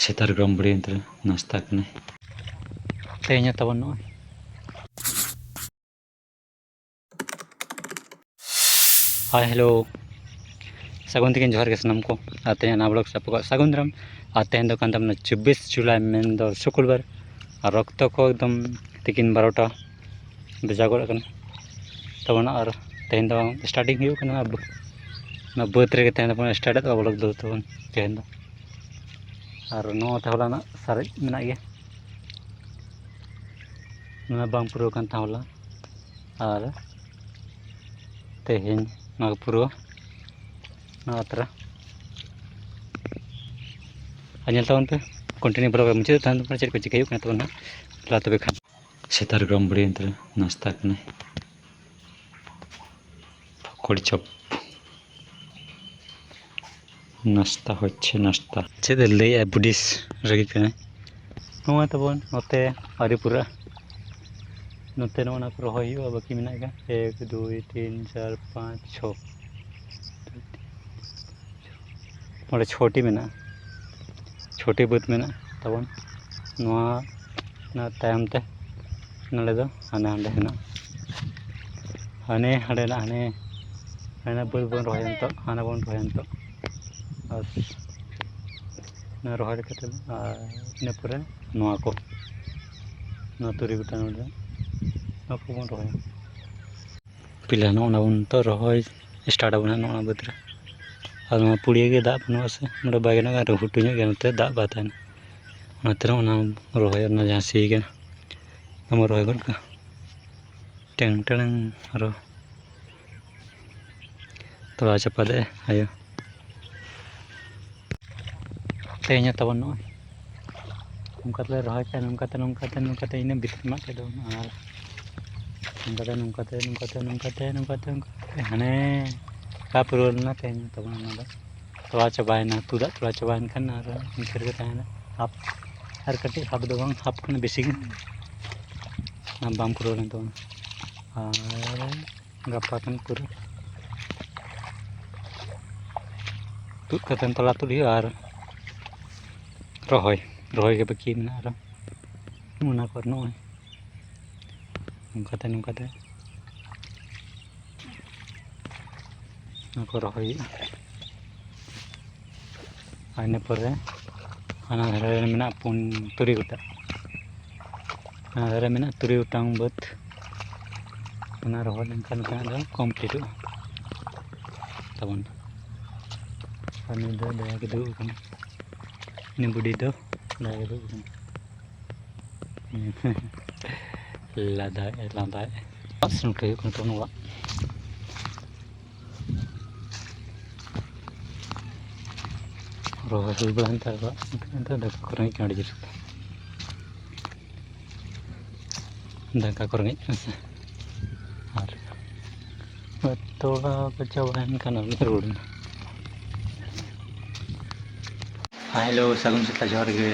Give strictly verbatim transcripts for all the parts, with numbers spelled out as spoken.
ᱥᱮᱛᱟᱜ ᱨᱮ ᱜᱚᱨᱚᱢ ᱵᱩᱲᱤ ᱮᱱᱛᱮ ᱱᱟᱥᱛᱟ ᱠᱟᱱᱟᱭ᱾ ᱛᱮᱦᱮᱧ ᱦᱚᱸ ᱛᱟᱵᱚᱱ ᱱᱚᱜᱼᱚᱭ᱾ ᱦᱟᱭ ᱦᱮᱞᱳ, ᱥᱟᱹᱜᱩᱱ ᱛᱤᱠᱤᱱ ᱡᱚᱦᱟᱨ ᱜᱮ ᱥᱟᱱᱟᱢ ᱠᱚ᱾ ᱟᱨ ᱛᱮᱦᱮᱧ ᱱᱟᱣᱟ ᱵᱞᱚᱜ ᱥᱟᱯᱚᱠᱟᱜ ᱥᱟᱹᱜᱩᱱ ᱫᱟᱨᱟᱢ᱾ ᱟᱨ ᱛᱮᱦᱮᱧ ᱫᱚ ᱠᱟᱱ ᱛᱟᱵᱚᱱᱟ ᱪᱚᱵᱵᱤᱥ ᱡᱩᱞᱟᱭ, ᱢᱮᱱᱫᱚ ᱥᱩᱠᱩᱞᱵᱟᱨ᱾ ᱟᱨ ᱚᱠᱛᱚ ᱠᱚ ᱮᱠᱫᱚᱢ ᱛᱤᱠᱤᱱ ᱵᱟᱨᱚᱴᱟ ᱵᱟᱡᱟᱣ ᱜᱚᱫ ᱟᱠᱟᱱᱟ ᱛᱟᱵᱚᱱᱟ᱾ ᱟᱨ ᱛᱮᱦᱮᱧ ᱫᱚ ᱥᱴᱟᱨᱴᱤᱝ ᱦᱩᱭᱩᱜ ᱠᱟᱱᱟ ᱚᱱᱟ ᱵᱟᱹ-, ᱚᱱᱟ ᱵᱟᱹᱫᱽ ᱨᱮᱜᱮ ᱛᱮᱦᱮᱧ ᱫᱚᱵᱚᱱ ᱥᱴᱟᱨᱴᱮᱫ ᱛᱟᱵᱚᱱᱟ ᱵᱞᱚᱜ ᱫᱚ ᱛᱟᱵᱚᱱ ᱛᱮᱦᱮᱧ ᱫᱚ᱾ ᱟᱨ ᱱᱚᱣᱟ ᱛᱮ ᱦᱚᱞᱟᱱᱟᱜ ᱥᱟᱨᱮᱡ ᱢᱮᱱᱟᱜ ᱜᱮᱭᱟ, ᱱᱚᱣᱟ ᱵᱟᱝ ᱯᱩᱨᱟᱹᱣ ᱠᱟᱱ ᱛᱟᱦᱮᱸ ᱦᱚᱞᱟ᱾ ᱟᱨ ᱛᱮᱦᱮᱧ ᱱᱚᱣᱟ ᱠᱚ ᱯᱩᱨᱟᱹᱣᱟ, ᱱᱚᱣᱟ ᱟᱛᱨᱟ᱾ ᱟᱨ ᱧᱮᱞ ᱛᱟᱵᱚᱱ ᱯᱮ, ᱠᱚᱱᱴᱤᱱᱤᱭᱩ ᱵᱞᱚᱜ ᱨᱮ ᱢᱩᱪᱟᱹᱫ ᱛᱟᱦᱮᱱ ᱛᱟᱵᱚᱱᱟ, ᱪᱮᱫ ᱠᱚ ᱪᱤᱠᱟᱹ ᱦᱩᱭᱩᱜ ᱠᱟᱱᱟ ᱛᱟᱵᱚᱱ ᱦᱟᱸᱜ᱾ ᱞᱟ ᱛᱚᱵᱮ ᱠᱷᱟᱱ ᱥᱮᱛᱟᱜ ᱨᱮ ᱜᱚᱨᱚᱢ ᱵᱩᱲᱤ ᱮᱱᱛᱮ ᱱᱟᱥᱛᱟ ᱠᱟᱱᱟᱭ᱾ ᱯᱚᱠᱚᱲᱤ ᱪᱚᱯ᱾ ᱱᱟᱥᱛᱟ ᱦᱚᱪᱪᱷᱮ ᱱᱟᱥᱛᱟ᱾ ᱪᱮᱫ ᱮ ᱞᱟᱹᱭᱮᱜᱼᱟ ᱵᱩᱰᱷᱤᱥ ᱨᱟᱹᱜᱤ ᱠᱟᱱᱟᱭ᱾ ᱱᱚᱜᱼᱚᱭ ᱛᱟᱵᱚᱱ ᱱᱚᱛᱮ ᱟᱹᱣᱨᱤ ᱯᱩᱨᱟᱹᱜᱼᱟ᱾ ᱱᱚᱛᱮ ᱱᱚᱜᱼᱚ ᱱᱟ ᱠᱚ ᱨᱚᱦᱚᱭ ᱦᱩᱭᱩᱜᱼᱟ, ᱵᱟᱹᱠᱤ ᱢᱮᱱᱟᱜ ᱜᱮᱭᱟ᱾ ᱮᱠ, ᱫᱩᱭ, ᱛᱤᱱ, ᱪᱟᱨ, ᱯᱟᱸᱪ, ᱪᱷᱚ᱾ ᱚᱸᱰᱮ ᱪᱷᱚᱴᱤ ᱢᱮᱱᱟᱜᱼᱟ, ᱪᱷᱚᱴᱤ ᱵᱟᱹᱫᱽ ᱢᱮᱱᱟᱜᱼᱟ ᱛᱟᱵᱚᱱ᱾ ᱱᱚᱣᱟ, ᱱᱚᱣᱟ ᱛᱟᱭᱚᱢ ᱛᱮ ᱱᱚᱰᱮ ᱫᱚ ᱦᱟᱱᱮ ᱦᱟᱸᱰᱮ ᱦᱮᱱᱟᱜᱼᱟ, ᱦᱟᱱᱮ ᱦᱟᱸᱰᱮ ᱦᱮᱱᱟᱜᱼᱟ, ᱦᱟᱱᱮ ᱵᱟᱹᱫᱽ ᱵᱚᱱ ᱨᱚᱦᱚᱭᱟ ᱱᱤᱛᱚᱜ, ᱦᱟᱱᱟ ᱵᱚᱱ ᱨᱚᱦᱚᱭᱟ ᱱᱤᱛᱚᱜ᱾ ᱵᱟᱥ, ᱚᱱᱟ ᱨᱚᱦᱚᱭ ᱞᱮᱠᱟ ᱛᱮᱫᱚ, ᱟᱨ ᱤᱱᱟᱹ ᱯᱚᱨᱮ ᱱᱚᱣᱟ ᱠᱚ, ᱱᱚᱣᱟ ᱛᱩᱨᱩᱭ ᱜᱚᱴᱟᱝ ᱨᱮ ᱱᱚᱣᱟ ᱠᱚᱵᱚᱱ ᱨᱚᱦᱚᱭᱟ᱾ ᱯᱤᱞᱟ ᱱᱚᱜᱼᱚ ᱱᱟ ᱵᱚᱱ ᱱᱤᱛᱚᱜ ᱨᱚᱦᱚᱭ ᱥᱴᱟᱨᱴ ᱟᱵᱚᱱ ᱦᱟᱸᱜ ᱱᱚᱜᱼᱚ ᱱᱟ ᱵᱟᱹᱫᱽ ᱨᱮ᱾ ᱟᱨ ᱱᱚᱣᱟ ᱯᱩᱲᱤᱭᱟᱹ ᱜᱮ ᱫᱟᱜ ᱵᱟᱹᱱᱩᱜᱼᱟ ᱥᱮ, ᱱᱚᱰᱮ ᱵᱟᱭ ᱜᱟᱱᱚᱜᱼᱟ, ᱟᱨ ᱜᱷᱩᱴᱩ ᱧᱚᱜ ᱜᱮᱭᱟ, ᱱᱚᱛᱮ ᱫᱟᱜ ᱵᱟᱭ ᱛᱟᱦᱮᱱᱟ᱾ ᱚᱱᱟᱛᱮ ᱚᱱᱟ ᱨᱚᱦᱚᱭ ᱨᱮᱱᱟᱜ ᱡᱟᱦᱟᱸ ᱥᱤ ᱠᱟᱱᱟ, ᱚᱱᱟ ᱵᱚᱱ ᱨᱚᱦᱚᱭ ᱜᱚᱫ ᱠᱟᱜᱼᱟ᱾ ᱴᱮᱝ ᱴᱮᱲᱮᱝ ᱟᱨᱚ ᱛᱚᱲᱟ ᱪᱟᱯᱟᱫ ᱮ ᱟᱭᱳ᱾ ᱛᱮᱦᱮᱧ ᱦᱚᱸ ᱛᱟᱵᱚᱱ ᱱᱚᱜᱼᱚᱭ ᱱᱚᱝᱠᱟ ᱛᱮᱞᱮ ᱨᱚᱦᱚᱭ ᱠᱷᱟᱱ, ᱱᱚᱝᱠᱟᱛᱮ, ᱱᱚᱝᱠᱟᱛᱮ, ᱱᱚᱝᱠᱟᱛᱮ ᱤᱱᱟᱹ ᱵᱷᱤᱛᱤᱨ ᱢᱟᱜ ᱠᱮᱫ ᱫᱚ᱾ ᱟᱨ ᱱᱚᱝᱠᱟᱛᱮ, ᱱᱚᱝᱠᱟᱛᱮ, ᱱᱚᱝᱠᱟᱛᱮ, ᱱᱚᱝᱠᱟᱛᱮ, ᱱᱚᱝᱠᱟᱛᱮ, ᱦᱟᱱᱮ ᱚᱠᱟ ᱯᱩᱨᱟᱹᱣ ᱞᱮᱱᱟ ᱛᱮᱦᱮᱧ ᱛᱟᱵᱚᱱ ᱚᱱᱟ ᱫᱚ᱾ ᱛᱚᱲᱟ ᱪᱟᱵᱟᱭᱮᱱᱟ, ᱛᱩᱫᱟᱜ ᱛᱚᱲᱟ ᱪᱟᱵᱟᱭᱮᱱ ᱠᱷᱟᱱ ᱟᱨ ᱤᱱᱠᱟᱹ ᱨᱮᱜᱮ ᱛᱟᱦᱮᱱᱟ᱾ ᱦᱟᱯ, ᱟᱨ ᱠᱟᱹᱴᱤᱡ ᱦᱟᱯ ᱫᱚ ᱵᱟᱝ, ᱦᱟᱯ ᱠᱷᱚᱱ ᱵᱮᱥᱤ ᱜᱮ᱾ ᱚᱱᱟ ᱵᱟᱝ ᱯᱩᱨᱟᱹᱣ ᱞᱮᱱ ᱛᱟᱵᱚᱱᱟ᱾ ᱟᱨ ᱜᱟᱯᱟ ᱠᱷᱚᱱ ᱯᱩᱨᱟᱹ ᱛᱩᱫ ᱠᱟᱛᱮᱫ ᱛᱚᱞᱟ ᱛᱩᱫ ᱦᱩᱭᱩᱜᱼᱟ ᱟᱨ ᱨᱚᱦᱚᱭ, ᱨᱚᱦᱚᱭ ᱜᱮ ᱵᱟᱹᱠᱤ ᱢᱮᱱᱟᱜᱼᱟ ᱟᱨᱚ᱾ ᱚᱱᱟ ᱠᱚᱨᱮ ᱱᱚᱜᱼᱚᱭ ᱱᱚᱝᱠᱟᱛᱮ, ᱱᱚᱝᱠᱟᱛᱮ ᱚᱱᱟ ᱠᱚ ᱨᱚᱦᱚᱭ ᱦᱩᱭᱩᱜᱼᱟ᱾ ᱟᱨ ᱤᱱᱟᱹ ᱯᱚᱨᱮ ᱦᱟᱱᱟ ᱫᱷᱟᱨᱮ ᱨᱮ ᱢᱮᱱᱟᱜᱼᱟ ᱯᱩᱱ, ᱛᱩᱨᱩᱭ ᱜᱚᱴᱟᱝ᱾ ᱦᱟᱱᱟ ᱫᱷᱟᱨᱮ ᱢᱮᱱᱟᱜᱼᱟ ᱛᱩᱨᱩᱭ ᱜᱚᱴᱟᱝ ᱵᱟᱹᱫᱽ᱾ ᱚᱱᱟ ᱨᱚᱦᱚᱭ ᱞᱮᱱᱠᱷᱟᱱ ᱜᱮ ᱟᱫᱚ ᱠᱚᱢᱯᱞᱤᱴᱚᱜᱼᱟ ᱛᱟᱵᱚᱱ᱾ ᱟᱨ ᱱᱩᱭ ᱫᱚ ᱫᱟᱭᱟ ᱜᱮ ᱫᱩᱲᱩᱵ ᱟᱠᱟᱱᱟ᱾ ᱩᱱᱤ ᱵᱩᱰᱷᱤ ᱫᱚ ᱫᱟᱭᱟ ᱜᱮ ᱫᱩᱲᱩᱵ ᱟᱠᱟᱱᱟ᱾ ᱞᱟᱸᱫᱟᱭᱮᱫ, ᱞᱟᱸᱫᱟᱭᱮᱫ᱾ ᱚᱲᱟᱜ ᱥᱮᱱ ᱩᱴᱷᱟᱹᱣ ᱦᱩᱭᱩᱜ ᱠᱟᱱᱟ ᱛᱟᱵᱚᱱ ᱚᱲᱟᱜ᱾ ᱨᱚᱦᱚᱭ ᱦᱩᱭ ᱵᱟᱲᱟᱭᱮᱱ ᱛᱟᱠᱚᱣᱟ, ᱮᱱᱠᱷᱟᱱ ᱫᱚ ᱫᱟᱠᱟ ᱠᱚ ᱨᱮᱸᱜᱮᱡ ᱠᱟᱱᱟ ᱟᱹᱰᱤ ᱡᱳᱨ᱾ ᱫᱟᱠᱟ ᱠᱚ ᱨᱮᱸᱜᱮᱡ ᱠᱟᱱᱟ ᱥᱮ᱾ ᱟᱨ ᱛᱚᱲᱟ ᱠᱚ ᱪᱟᱵᱟᱭᱮᱱ ᱠᱷᱟᱱ ᱟᱨ ᱨᱩᱣᱟᱹᱲ ᱮᱱᱟ᱾ ᱦᱮᱸ, ᱦᱮᱞᱳ, ᱥᱟᱹᱜᱩᱱ ᱥᱮᱛᱟᱜ, ᱡᱚᱦᱟᱨ ᱜᱮ᱾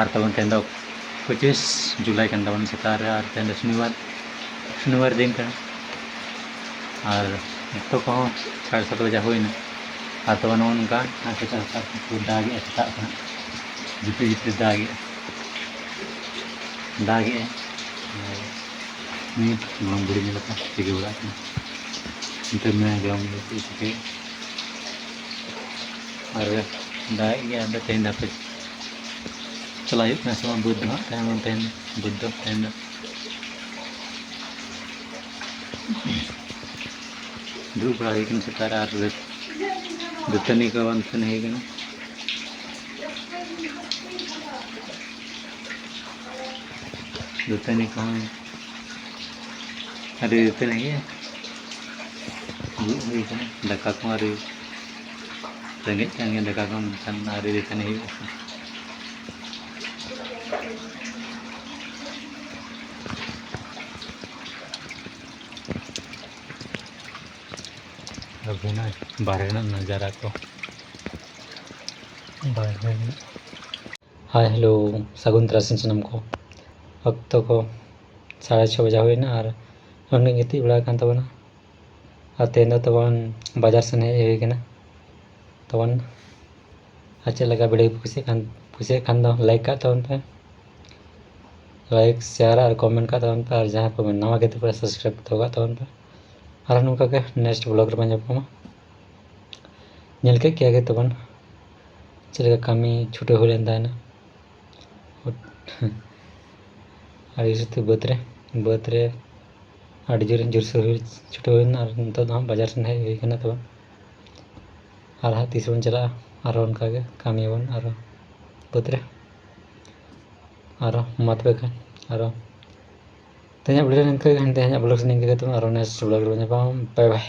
ᱟᱨ ᱛᱟᱵᱚᱱ ᱛᱮᱦᱮᱧ ᱫᱚ ᱯᱚᱸᱪᱤᱥ ᱡᱩᱞᱟᱭ ᱠᱟᱱ ᱛᱟᱵᱚᱱᱟ, ᱥᱮᱛᱟᱜ ᱨᱮ, ᱟᱨ ᱛᱮᱦᱮᱧ ᱫᱚ ᱥᱚᱱᱤᱵᱟᱨ, ᱥᱚᱱᱤᱵᱟᱨ ᱫᱤᱱ ᱠᱟᱱᱟ᱾ ᱟᱨ ᱚᱠᱛᱚ ᱠᱚᱦᱚᱸ ᱥᱟᱲᱮ ᱥᱟᱛ ᱵᱟᱡᱟ ᱦᱩᱭᱱᱟ᱾ ᱟᱨ ᱛᱚᱵᱮ ᱱᱚᱜᱼᱚ ᱱᱚᱝᱠᱟ ᱦᱟᱞᱠᱟ ᱦᱟᱞᱠᱟ ᱫᱟᱜᱮᱜᱼᱟ ᱥᱮᱛᱟᱜ ᱠᱷᱚᱱᱟᱜ, ᱡᱷᱤᱯᱤᱨ ᱡᱷᱤᱯᱤᱨ ᱫᱟᱜᱮᱜᱼᱟ, ᱫᱟᱜᱮᱜᱼᱟᱭ᱾ ᱟᱨ ᱱᱤᱛ ᱜᱚᱲᱚᱢ ᱵᱩᱲᱦᱤ ᱧᱮᱞ ᱠᱚ ᱪᱤᱠᱟᱹ ᱵᱟᱲᱟᱜ ᱠᱟᱱᱟ᱾ ᱱᱤᱛᱚᱜ ᱢᱮᱱᱟᱭ ᱜᱚᱲᱚᱢ ᱵᱩᱲᱦᱤ ᱪᱮᱫ ᱮ ᱪᱤᱠᱟᱹᱭᱟ᱾ ᱟᱨ ᱫᱟᱜᱮᱜ ᱜᱮᱭᱟ, ᱟᱫᱚ ᱛᱮᱦᱮᱧ ᱫᱚ ᱦᱟᱯᱮ ᱪᱟᱞᱟᱜ ᱦᱩᱭᱩᱜ ᱠᱟᱱᱟ ᱥᱮ ᱵᱟᱝ ᱵᱟᱹᱫᱽ ᱫᱚ ᱦᱟᱸᱜ, ᱛᱟᱭᱚᱢ ᱛᱮᱦᱮᱧ ᱵᱟᱹᱫᱽ ᱫᱚ ᱛᱮᱦᱮᱧ ᱫᱚ᱾ ᱫᱩᱲᱩᱵ ᱵᱟᱲᱟ ᱦᱩᱭ ᱠᱟᱱᱟ ᱥᱮᱛᱟᱜ ᱨᱮ, ᱟᱨ ᱫᱟᱹᱛᱟᱹᱱᱤ ᱠᱚ ᱵᱟᱝ ᱫᱟᱹᱛᱟᱹᱱᱤ ᱦᱩᱭ ᱠᱟᱱᱟ᱾ ᱫᱟᱹᱛᱟᱹᱱᱤ ᱠᱚᱦᱚᱸ ᱟᱹᱰᱤ ᱫᱟᱹᱛᱟᱹᱱᱤ ᱦᱩᱭᱩᱜᱼᱟ᱾ ᱫᱩᱲᱩᱵ ᱦᱩᱭ ᱠᱟᱱᱟ, ᱫᱟᱠᱟ ᱠᱚᱦᱚᱸ ᱟᱹᱰᱤ ᱨᱮᱸᱜᱮᱡ ᱠᱟᱱ ᱜᱮᱭᱟ, ᱫᱟᱠᱟ ᱠᱚ ᱢᱮᱱᱠᱷᱟᱱ ᱟᱹᱰᱤ ᱫᱟᱹᱛᱟᱹᱱᱤ ᱦᱩᱭᱩᱜᱼᱟ᱾ ᱟᱹᱵᱤᱱᱟᱜ ᱵᱟᱨᱦᱮ ᱨᱮᱱᱟᱜ ᱱᱟᱡᱟᱨᱟ ᱠᱚ᱾ ᱵᱟᱨᱦᱮ ᱨᱮᱱᱟᱜ᱾ ᱦᱟᱭ, ᱦᱮᱞᱳ, ᱥᱟᱹᱜᱩᱱ ᱛᱟᱨᱟᱥᱤᱧ ᱥᱟᱱᱟᱢ ᱠᱚ᱾ ᱚᱠᱛᱚ ᱠᱚ ᱥᱟᱲᱮ ᱪᱷᱚ ᱵᱟᱡᱟ ᱦᱩᱭᱱᱟ ᱟᱨ ᱟᱹᱞᱤᱧ ᱞᱤᱧ ᱜᱤᱛᱤᱡ ᱵᱟᱲᱟ ᱟᱠᱟᱱ ᱛᱟᱵᱚᱱᱟ᱾ ᱟᱨ ᱛᱮᱦᱮᱧ ᱫᱚ ᱛᱟᱵᱚᱱ ᱵᱟᱡᱟᱨ ᱥᱮᱱ ᱦᱮᱡ ᱦᱩᱭ ᱠᱟᱱᱟ ᱛᱟᱵᱚᱱ᱾ ᱟᱨ ᱪᱮᱫ ᱞᱮᱠᱟ video ᱠᱚ ᱠᱩᱥᱤᱭᱟᱜ ᱠᱷᱟᱱ ᱠᱩᱥᱤᱭᱟᱜ ᱠᱷᱟᱱ ᱫᱚ like ᱠᱟᱜ ᱛᱟᱵᱚᱱ ᱯᱮ, like, share ᱟᱨ comment ᱠᱟᱜ ᱛᱟᱵᱚᱱ ᱯᱮ᱾ ᱟᱨ ᱡᱟᱦᱟᱸᱭ ᱠᱚ ᱱᱟᱣᱟ ᱜᱮ ᱛᱟᱯᱮ subscribe ᱫᱚᱦᱚ ᱠᱟᱜ ᱛᱟᱵᱚᱱ ᱯᱮ᱾ ᱟᱨᱦᱚᱸ ᱱᱚᱝᱠᱟ ᱜᱮ next vlog ᱨᱮᱵᱚᱱ ᱧᱟᱯᱟᱢᱟ᱾ ᱧᱮᱞ ᱠᱮᱫ ᱜᱮᱭᱟ ᱜᱮ ᱛᱟᱵᱚᱱ ᱪᱮᱫ ᱞᱮᱠᱟ ᱠᱟᱹᱢᱤ ᱪᱷᱩᱴᱟᱹᱣ ᱦᱩᱭ ᱞᱮᱱ ᱛᱟᱦᱮᱱᱟ᱾ ᱟᱹᱰᱤ ᱡᱟᱹᱥᱛᱤ ᱵᱟᱹᱫᱽ ᱨᱮ ᱵᱟᱹᱫᱽ ᱨᱮ ᱟᱹᱰᱤ ᱡᱳᱨ ᱡᱳᱨᱥᱳᱨ ᱦᱩᱭ ᱪᱷᱩᱴᱟᱹᱣ ᱦᱩᱭ ᱞᱮᱱᱟ᱾ ᱟᱨ ᱱᱤᱛᱚᱜ ᱫᱚ ᱦᱟᱸᱜ ᱵᱟᱡᱟᱨ ᱥᱮᱱ ᱦᱮᱡ ᱦᱩᱭ ᱠᱟᱱᱟ ᱛᱟᱵᱚᱱ᱾ ᱟᱨ ᱦᱟᱸᱜ ᱛᱤᱥ ᱵᱚᱱ ᱪᱟᱞᱟᱜᱼᱟ ᱟᱨᱦᱚᱸ ᱚᱱᱠᱟ ᱜᱮ ᱠᱟᱹᱢᱤᱭᱟᱵᱚᱱ ᱟᱨᱦᱚᱸ ᱵᱟᱹᱫᱽ ᱨᱮ᱾ ᱟᱨᱦᱚᱸ ᱢᱟ ᱛᱚᱵᱮ ᱠᱷᱟᱱ ᱟᱨᱦᱚᱸ ᱛᱮᱦᱮᱧᱟᱜ video ᱱᱤᱝᱠᱟᱹ ᱜᱮ, ᱛᱮᱦᱮᱧᱟᱜ vlog ᱱᱤᱝᱠᱟᱹ ᱜᱮ ᱛᱟᱵᱚᱱ᱾ ᱟᱨᱦᱚᱸ next vlog ᱨᱮᱵᱚᱱ ᱧᱟᱯᱟᱢᱟ᱾ Bye bye᱾